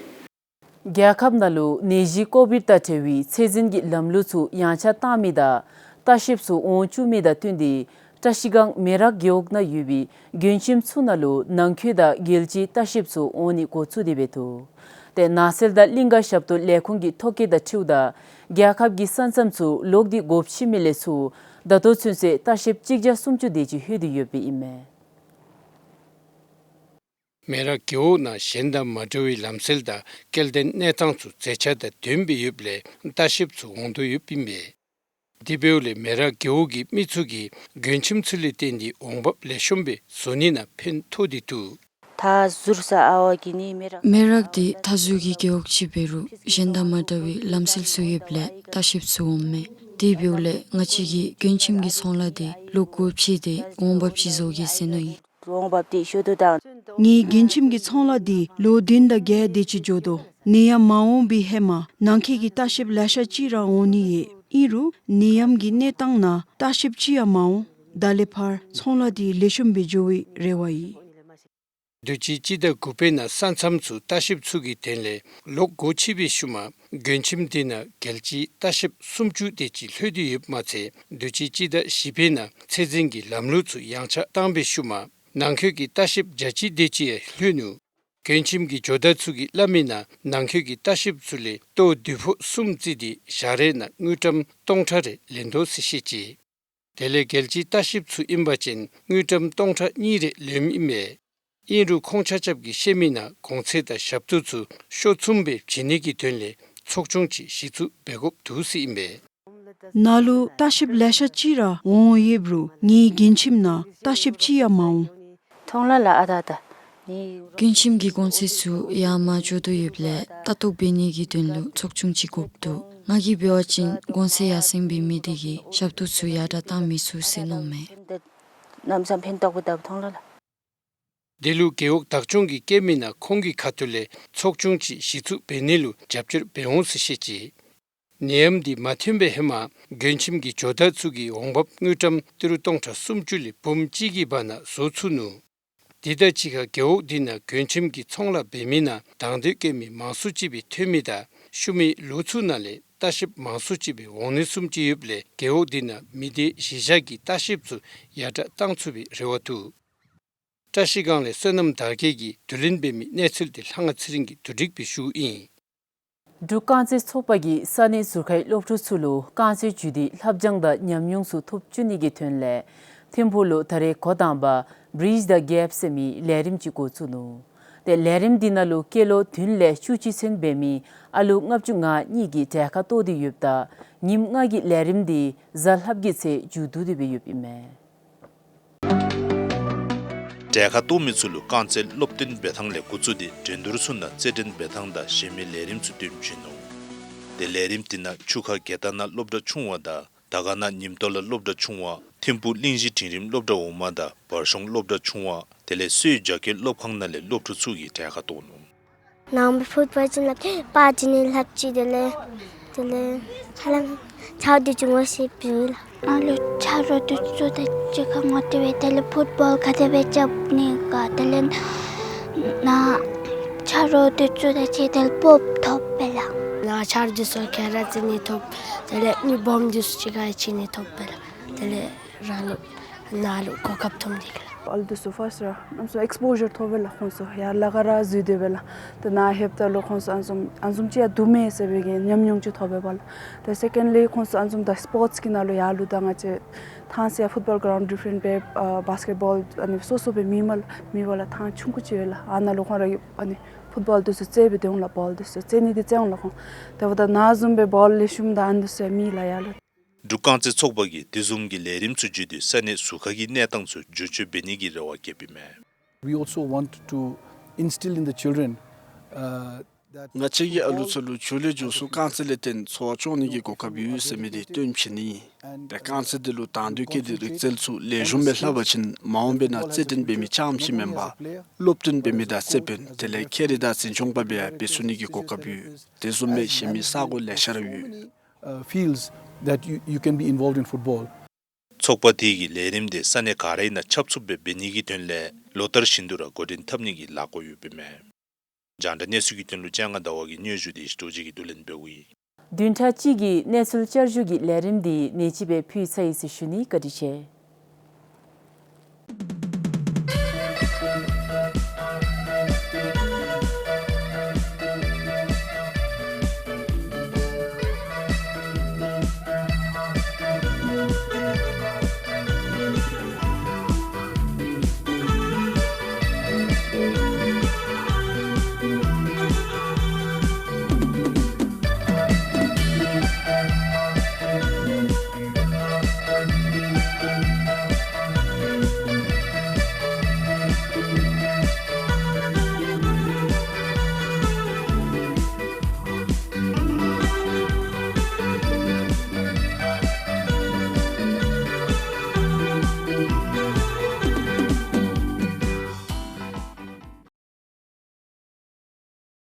རྒྱལ་ཁབ་ནང་ལུ་ནད་གཞི་ཀོ་བིཌ་དང་འབྲེལ་བའི་ཚད་འཛིན་གྱི་ལམ་ལུགས་ཚུ་ཡངས་ཆག་བཏང་མི་དང་ལྟ་བཤལཔ་ཚུ་འོང་བཅུག་མི་དང་བསྟུན་ཏེ་བཀྲ་ཤིས་སྒང་མེ་རག་རྒེད་འོག་ནང་ཡོད་པའི་མགྲོན་ཁྱིམ་ཚུ་ནང་ལུ་ནང་འཁོད་དང་རྒྱལ་སྤྱིའི་ལྟ་བཤལཔ་ཚུ་འོང་ནི་འགོ་བཙུགས་ཏེ་འབད་འདུག། ཏེ་ནགས་ཚལ་དང་གླིང་ག་ཞབས་ཏོག་ལས་ཁུངས་ཀྱི་ཐོ་བཀོད་དང་འཁྲིལཝ་ད་རྒྱལ་ཁབ་ཀྱི་ས་མཚམས་ཚུ་ལོག་སྟེ་སྒོ་ཕྱེ་མི་ལས་ཚུར་ད་ལྟོ་ཚུན་ཚོད་ལྟ་བཤལཔ་གཅིག་བརྒྱ་སུམ་ཅུ་དེ་ཅིག་ལྷོད་དེ་ཡོདཔ་ཨིན་མས། མེ་རག་རྒེད་འོག་ནང་གཞན་དང་མ་འདྲ་བའི་ལམ་སྲོལ་དང་སྐྱེལ་འདྲེན་གནས་སྟངས་ཚུ་མཛེས་ཆ་དང་ལྡནམ་སྦེ་ཡོདཔ་ལས་ལྟ་བཤལཔ་ཚུ་འོང་དོ་ཡོདཔ་ཨིན་པས། དེ་འབདཝ་ལས་མེ་རག་རྒེད་འོག་གི་མི་ཚུ་གིས་མགྲོན་ཁྱིམ་ཚུ་ལས་བརྟེན་ཏེ་འོང་འབབ་ལེགས་ཤོམ་སྦེ་བཟོ་ནི་ནང་ཕན་ཐོགས་ཏེ་འདུག། མཐའ་ཟུར་ས་ཨ་ཝ་གི་ནི་མེ་རག་མེ་རག་འདི་མཐའ་ཟུར་གྱི་རྒེད་འོག་ཅིག་འབད་རུང་གཞན་དང་མ་འདྲ་བའི་ལམ་སྲོལ་ཚུ་ཡོདཔ་ལས་ལྟ་བཤལཔ་ཚུ་འོངམ་མས། དེ་འབདཝ་ལས་ང་བཅས་ཀྱི་མགྲོན་ཁྱིམ་གྱི་ཚོང་ལཱ་འདི་ལོག་སྒོ་ཕྱེ་སྟེ་འོང་འབབ་ཅིག་བཟོ་གེ་ཟེར་མནོ་ཡི། འོང་འབབ་འདི་ཞུ་དོ་དང་། ངེའི་མགྲོན་ཁྱིམ་གྱི་ཚོང་ལཱ་འདི་ལོ་བདུན་དང་བརྒྱད་དེ་ཅིག་འགྱོ་དོ། ནད་ཡམས་མ་འོང་པའི་ཧེ་མ་ནང་འཁོད་ཀྱི་ལྟ་བཤལཔ་ལེ་ཤ་ཅིག་ར་འོང་ནི་ཡོད། ཨིན་རུང་ནད་ཡམས་ཀྱི་གནས་སྟངས་ནང་ལྟ་བཤལཔ་ཅིག་ཡང་མ་འོང་། ད་ལས་ཕར་ཚོང་ལཱ་འདི་ལེགས་ཤོམ་སྦེ་འགྱོ་བའི་རེ་བ་ཡོད། དུས་ཅི་སྤྱི་ཟླ་དགུ་པའི་ནང་ས་མཚམས་ཚུ་ལྟ་བཤལཔ་ཚུ་གི་དོན་ལས་ལོག་སྒོ་ཕྱེ་བའི་ཤུལ་མ་མགྲོན་ཁྱིམ་དེ་ནང་རྒྱལ་སྤྱིའི་ལྟ་བཤལཔ་སུམ་ཅུ་དེ་ཅིག་ལྷོད་དེ་ཡོདཔ་མ་ཚད་དུས་ཅི་སྤྱི་ཟླ་བཞི་པའི་ནང་ཚད་འཛིན་གྱི་ལམ་ལུགས་ཚུ་ཡངས་ཆག་བཏང་བའི་ཤུལ་མ་ནང་འཁོད་ཀྱི་ལྟ་བཤལཔ་བརྒྱ་ཅིག་དེ་ཅིག་ཡང་ལྷོད་ནུག། མགྲོན་ཁྱིམ་གྱི་ཇོ་བདག་ཚུ་གིས་སླབ་མིའི་ནང་ནང་འཁོད་ཀྱི་ལྟ་བཤལཔ་ཚུ་ལས་ལྟོ་བདུན་ཕོ་གསུམ་བརྩིས་ཏེ་ཞག་རེ་ནང་དངུལ་ཀྲམ་སྟོང་ཕྲག་རེ་ལེན་དོ་ཟེར་བཤད་ཅི། དེ་ལས་རྒྱལ་སྤྱིའི་ལྟ་བཤལཔ་ཚུ་ཨིན་པ་ཅིན་དངུལ་ཀྲམ་སྟོང་ཕྲག་གཉིས་རེ་ལེནམ་ཨིན་མས། ཨིན་རུང་ཁོང་ཆ་ཁྱབ་ཀྱིས་བཤད་མིའི་ནང་གོང་ཚད་དང་ཞབས་ཏོག་ཚུ་ཤོ་ཚུམ་སྦེ་བྱིན་ནི་གི་དོན་ལས་ཚོགས་ཆུང་ཅིག་གཞི་བཙུགས་འབད་དགོཔ་འདུག་ཟེར་ཨིན་པས། ནཱ་ལུ་ལྟ་བཤལཔ་ལེ་ཤ་ཅིག་ར་འོང་འོང་ཡོདཔ་རུང་ངེའི་མགྲོན་ཁྱིམ་ནང་ལྟ་བཤལཔ་ཅིག་ཡང་མ་འོང་། ཐོང་ལ་ལ་ཨ་ད་ད་ནི། མགྲོན་ཁྱིམ་གྱི་གོང་ཚད་ཚུ་ཡར་མར་འགྱོ་དོ་ཡོདཔ་ལས་ལྟ་རྟོག་འབད་ནི་གི་དོན་ལུ་ཚོགས་ཆུང་ཅིག་དགོཔ་འདུག། ང་གིས་འབད་བ་ཅིན་གོང་ཚད་ཡར་སེང་འབད་མི་དེ་གིས་ཞབས་ཏོག་ཚུ་ཡར་དྲག་བཏང་མི་ཚུགས་ཟེར་མནོཝ་མས། ནམ་སང་ཕན་ཐོགས་པོ་ད་ཐོང་ལ་ལ། དེ་ལུ་རྒེད་འོག་བདག་སྐྱོང་གིས་བཀོད་མིའི་ནང་ཁོང་གི་ཁ་ཐུག་ལས་ཚོགས་ཆུང་ཅིག་གཞི་བཙུགས་འབད་ནི་ལུ་རྒྱབ་སྐྱོར་འབད་འོང་ཟེར་བཤད་ཅི། ནད་ཡམས་འདི་མ་ཐོན་པའི་ཧེ་མ་མགྲོན་ཁྱིམ་གྱི་ཇོ་བདག་ཚུ་གིས་འོང་འབབ་དངུལ་ཀྲམ་ཏི་རུ་སྟོང་ཕྲག་སུམ་ཅུ་ལས་འབུམ་གཅིག་གི་བར་ན་བཟོ་ཚུགས་ནུག། དེ་དང་གཅིག་ཁར་རྒེད་འོག་དེ་ནང་མགྲོན་ཁྱིམ་གྱི་ཚོང་ལཱ་འབད་མིའི་ནང་དང་འདོད་བསྐྱེད་མི་མང་སུ་ཅིག་སྦེ་ཐོན་མི་དང་ཤུལ་མའི་ལོ་ཚུ་ནང་ལས་ལྟ་བཤལཔ་མང་སུ་ཅིག་སྦེ་འོང་ནི་བཟུམ་ཅིག་ཡོདཔ་ལས་རྒེད་འོག་དེ་ནང་མི་སྡེ་གཞི་བཞག་གི་ལྟ་བཤལཔ་ཚུ་ཡར་དྲག་བཏང་ཚུགས་པའི་རེ་བ་འདུག། བཀྲ་ཤིས་སྒང་ལས་བསོད་ནམས་དར་རྒྱས་ཀྱིས་བསྡུ་ལེན་འབད་མི་གནས་ཚུལ་དེ་ལྷ་དབང་ཚེ་རིང་གིས་བསྡུ་སྒྲིག་འབད་ཞུཝ་ཨིན། འབྲུག་རྐང་རྩེད་ཚོགས་པ་གིས་ས་གནས་ཟུར་ཁའི་སློབ་ཕྲུག་ཚུ་ལུ་རྐང་རྩེད་བརྒྱུད་དེ་ལྷབ་སྦྱང་དང་ཉམས་མྱོང་ཚུ་ཐོབ་བཅུག་ནི་གི་དོན་ལས་ཐིམ་ཕུག་ལུ་ད་རེས་འགོ་དང་པ་Bridge the Gap ཟེར་མི་ལས་རིམ་ཅིག་འགོ་བཙུགས་ནུག། ཏེ་ལས་རིམ་འདི་ནང་ལུ་སྐྱེས་ལོ་བདུན་ལས་བཅུ་གཅིག་ཚུན་འབད་མི་ཨ་ལུ་ལྔ་བཅུ་ང་གཉིས་ཀྱིས་གྲལ་ཁར་གཏོགས་ཏེ་ཡོདཔ་ད་ཉིནམ་ལྔ་གི་ལས་རིམ་འདི་གཟའ་ལྷགཔ་གི་ཚེས་མཇུག་བསྡུ་སྟེ་སྦེ་ཡོདཔ་ཨིན་མས། གྲལ་ཁར་གཏོགས་མི་ཚུ་ལུ་རྐང་རྩེད་སློབ་སྟོན་འབད་ཐངས་ལས་འགོ་བཙུགས་ཏེ་འགྲན་བསྡུར་ཚུ་ནང་རྩེད་འགྲན་འབད་ཐངས་དང་གཞན་མི་ལས་རིམ་ཚུ་སྟོན་བྱིན་ནུག། ཏེ་ལས་རིམ་དེ་ནང་ཆུ་ཁ་རྒྱལ་ཐང་ནང་སློབ་གྲྭ་ཆུང་བ་དང་དར་དཀར་ནང་ཉིམ་ཐོག་ལུ་སློབ་གྲྭ་ཆུང་བ་ཐིམ་ཕུག་གླིང་བཞི་འབྲིང་རིམ་སློབ་གྲྭ་འོག་མ་དང་བར་གཤོང་སློབ་གྲྭ་ཆུང་བ་དེ་ལས་སོས་རྒྱ་སྐྱེད་སློབ་ཁང་ནང་ལས་སློབ་ཕྲུག་ཚུ་གིས་གྲལ་ཁར་གཏོགས་ནུག། ནང་པའི་ཕུཊ་བཱོལ་ཅིག་ལགས་པ་ཅིག་ནི་ལྷབ་ཅི། དེ་ལས་དེ་ལས་ཧ་ལམ་ཆ་རོགས་དེ་ཅིག་ངོ་ཤེས་བྱུང་ལགས། ང་ལུ་ཆ་རོགས་དེ་ཚུ་དང་གཅིག་ཁར་ངོ་དེ་སྦེ་དེ་ལས་ཕུཊ་བཱོལ་ག་དེ་སྦེ་རྐྱབ་ནི་ག་དེ་ལས་ནཱ་ཆ་རོགས་དེ་ཚུ་དང་གཅིག་དེ་ལས་སྤོབས་ཐོབ་པས་ལགས། ནཱ་ཆ་རོགས་དེ་ཚུ་ག་ར་རྩེད་ནི་ཐོབ། དེ་ལས་མི་སྦོམ་དེ་ཚུ་གཅིག་ཁར་རྩེད་ནི་ཐོབ་པས་ལགས། དེ་ལས་རང་ལུ་ནཱ་ལུ་གོ་སྐབས་ཐོབ་ནི་གི་ལགས། ཨ་ལུ་དེ་ཚུ་ཕཱསཊ་ར་ཨམ་སོ་ཨེགསི་པོ་ཞར་ཐོབ་པས་ལགས། ཁོང་ཚུ་ཡར་ལ་ཁར་ར་འཛུལ་སྡོད་པས་ལགས། ཏེ་ནཱ་ལྷོདཔ་ད་ལུ་ཁོང་ཚུ་ཨ་ནི་བཟུམ་ཨ་ནི་བཟུམ་ཅིག་ཡང་འདུག་མས་ཟེར་བའི་གི་ཉམས་མྱོང་ཅིག་ཐོབ་པས་པ་ལགས། ཏེ་སེ་ཀེནཌ་ལི་ཁོང་ཚུ་ཨ་ནི་བཟུམ་ད་སི་པོརཊསི་གི་ནང་ལུ་ཡར་ལུ་ད་ང་བཅས་ཐང་སི་ཡ་ཕུཊ་བཱོལ་གི་རའུནཌ་ཌི་ཕེརེནཊ་སྦེ་ཨ་བཱསི་ཀེཊ་བཱོལ་ཨ་ནི་སོ་སོ་སྦེ་མེད་མས་ལགས། མེད་པ་ལགས། ཐང་ཆུང་ཀུ་ཅིག་ཡོད་ལགས། ཨ་ནཱ་ལུ་ཁོང་ར་ཨ་ནི་ཕུཊ་བཱོལ་དེ་ཚུ་རྩེད་སྦེ་སྡོད་འོང་ལགས། བཱོལ་དེ་ཚུ་རྩེད་ནི་དེ་རྩེད་འོང་ལགས་ཁོང་། ཏེ་འབདཝ་ད་ནཱ་བཟུམ་སྦེ་བཱོལ་ལེགས་ཤོམ་དང་ཨ་ནི་དེ་ཚུ་ཡང་མེད་ལགས་ཡར་ལུ། འབྲུག་རྐང་རྩེད་ཚོགས་པ་གིས་དེ་བཟུམ་གྱི་ལས་རིམ་ཚུ་བརྒྱུད་དེ་ས་གནས་ཟུར་ཁ་གི་གནས་སྟངས་ཚུ་བསྒྱུར་བཅོས་འབད་ནི་གི་རེ་བ་བསྐྱེདཔ་ཨིན་མས། We also want to instill in the children, uh, ང་བཅས་ཀྱི་ཨ་ལུ་ཚུ་ལུ་ཆུ་ལས་མགྱོགས་སུ་རྐང་རྩེད་ལས་བརྟེན་འཚོ་བ་སྐྱོང་ནི་གི་གོ་སྐབས་ཡོད་ཟེར་མི་འདི་སྟོན་བྱིན་ནི། ཏེ་རྐང་རྩེད་འདི་ལུ་དང་འདོད་བསྐྱེད་དེ་རིག་རྩལ་ཚུ་ལེགས་ཤོམ་སྦེ་ལྷབ་པ་ཅིན་མ་འོངས་པའི་ནང་རྩེད་འགྲན་འབད་མི་རྐྱངམ་ཅིག་མེན་པར་སློབ་སྟོན་འབད་མི་དང་རྩེ་དཔོན་དེ་ལས་མཁས་རིག་དང་འཛིན་སྐྱོང་པ་སྦེ་ཡང་འབད་ཚུགས་ནི་གི་གོ་སྐབས་ཡོད། དེ་བཟུམ་སྦེ་གཞན་མི་ས་གོ་ལེ་ཤ་ར་ཡོད། uh, fields that you, you can be involved in football. ཚོགས་པ་དེ་གིས་ལས་རིམ་དེ་ས་གནས་ག་རའི་ནང་ཁྱབ་ཚུགསཔ་སྦེ་འབད་ནི་གི་དོན་ལས་ལོ་ལྟར་བཞིན་དུ་ར་འགོ་འདྲེན་འཐབ་ནི་གི་ལས་འགུལ་ཡོདཔ་ཨིན་མས། རྒྱང་བསྒྲགས་གནས་ཚུལ་གྱི་དོན་ལུ་ལྕང་ང་ཟླ་བ་གིས་སྙན་ཞུ་དེ་རྡོ་རྗེ་གིས་བསྡུ་ལེན་འབདཝ་ཨིན། བདུན་ཕྲག་གཅིག་གི་གནས་ཚུལ་བསྐྱར་ཞུ་གི་ལས་རིམ་དེ་ནེ་ཅིག་སྦེ་ཕུལ་ཚར་ཡི་ཟེར་ཞུ་ནི། བཀའ་དྲིན་ཆེ།